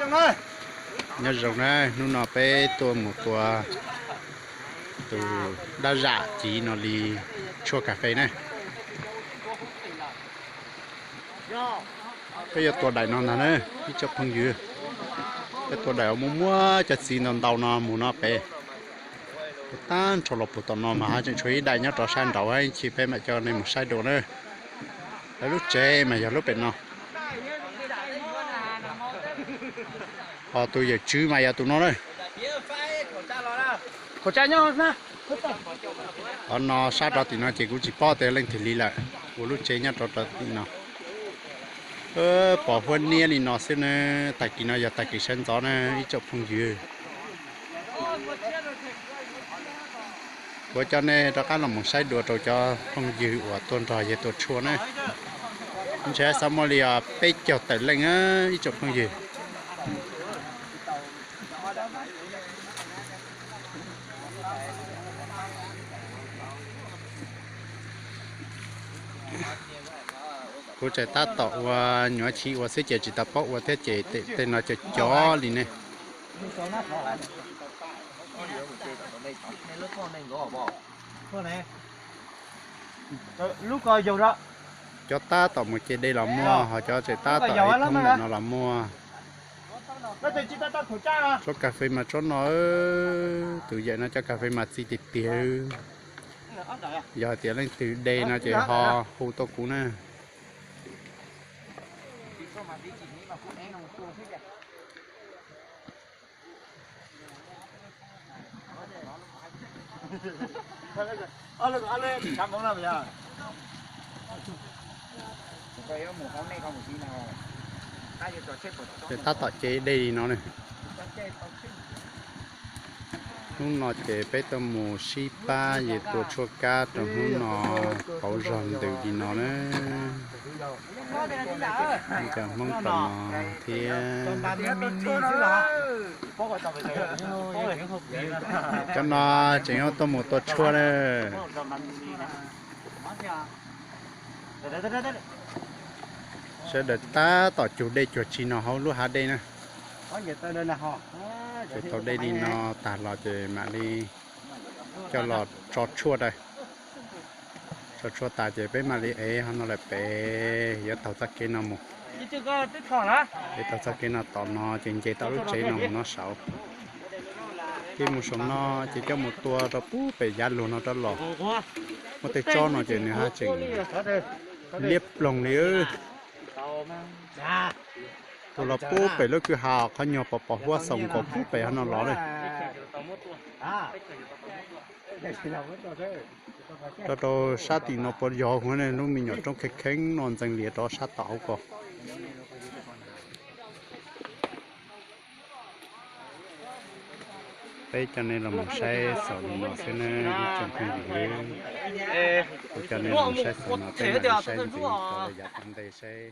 Nyob zoo na, hnub no peb tuaj mus tua tus dab zam civ no li tshuaj kas fes na. Peb yuav tua daim no ntag na, ib tsoom phooj ywg. Peb tua daim uas muaj muab cov txiv ntau ntau no mus no pem. Tag nrho los puag tom no mas haj tseem tshuav ib daim nyob rov sab nraud, ib chim peb mam coj nej mus saib dua na. Lawv lub tsev mas yog lub pem no. Ho tus yawm tswv mas yog tus no na. Qhov no sab rov tim no ces kuv tsis paub tias leej twg li lawm, ua lub tsev nyob rau rov tim no. Pom huab niab li no xwb na, tag kis no yog tag kis sawv ntxov na ib tsoom phooj ywg. Kuv coj nej rov qab los mus saib dua rau cov phooj ywg uas tuaj nrog yawg tua tshuaj na. Ntshe xav muaj li peb caug tawm leej ib tsoom phooj ywg. Kuv tseem tab tom ua nyuam chiv ua xwb ces tsis tau paub ua thiab ces tej no cov cov li ne. Cov tab tom mus ce dej los muaj, ho cov tseem tab tom ib thoob ntawm no los muaj. Tsob kas fes mas tsob no, tus yawm no cov kas fes mas txi tiag tiag. Yog hais tias leej twg de no ces ho hu tuaj kuv na. Ces tab tom ce dej li no ne. Hnub no ces peb tuaj mus sib pab yawg tua tshuaj kab rau hnub no pauv zog ntws li no na. Cov Hmoob tom no thiab. Cov no tseem yuav tuaj mus tua tshuaj na. Sawv daws tab tom cug dej cuag tsi no hauv lub hav dej na. Ces tau dej li no tag los ces mam li coj los tso tshuaj da. Tso tshuaj tas ces peb mam li ev ho no lawm pem yuav taug txoj kev no mus. Ev taug txoj kev no tom no ces nce tau lub tsev no mus no saud. Ces mus saum no ces coj mus tua rau pub pem yav luag no rov los. Muaj tej tsob no ces nws haj tseem liab ploog li. Tua los pub pem lub kwj ha qhov nyuag pos pos huab xaus nkaus pub pem ho no los lawm. Rau rau sab tim no puas yog huv ne, lub me nyuam roob kheev kheev no ntxeev lias rau sab tom hauv ko. Peb coj nej los mus saib xaus li no xwb na ib tsoom phooj ywg. Kuv coj nej los saib xaus no peb mam saib ntxiv rau yav tom ntej saib.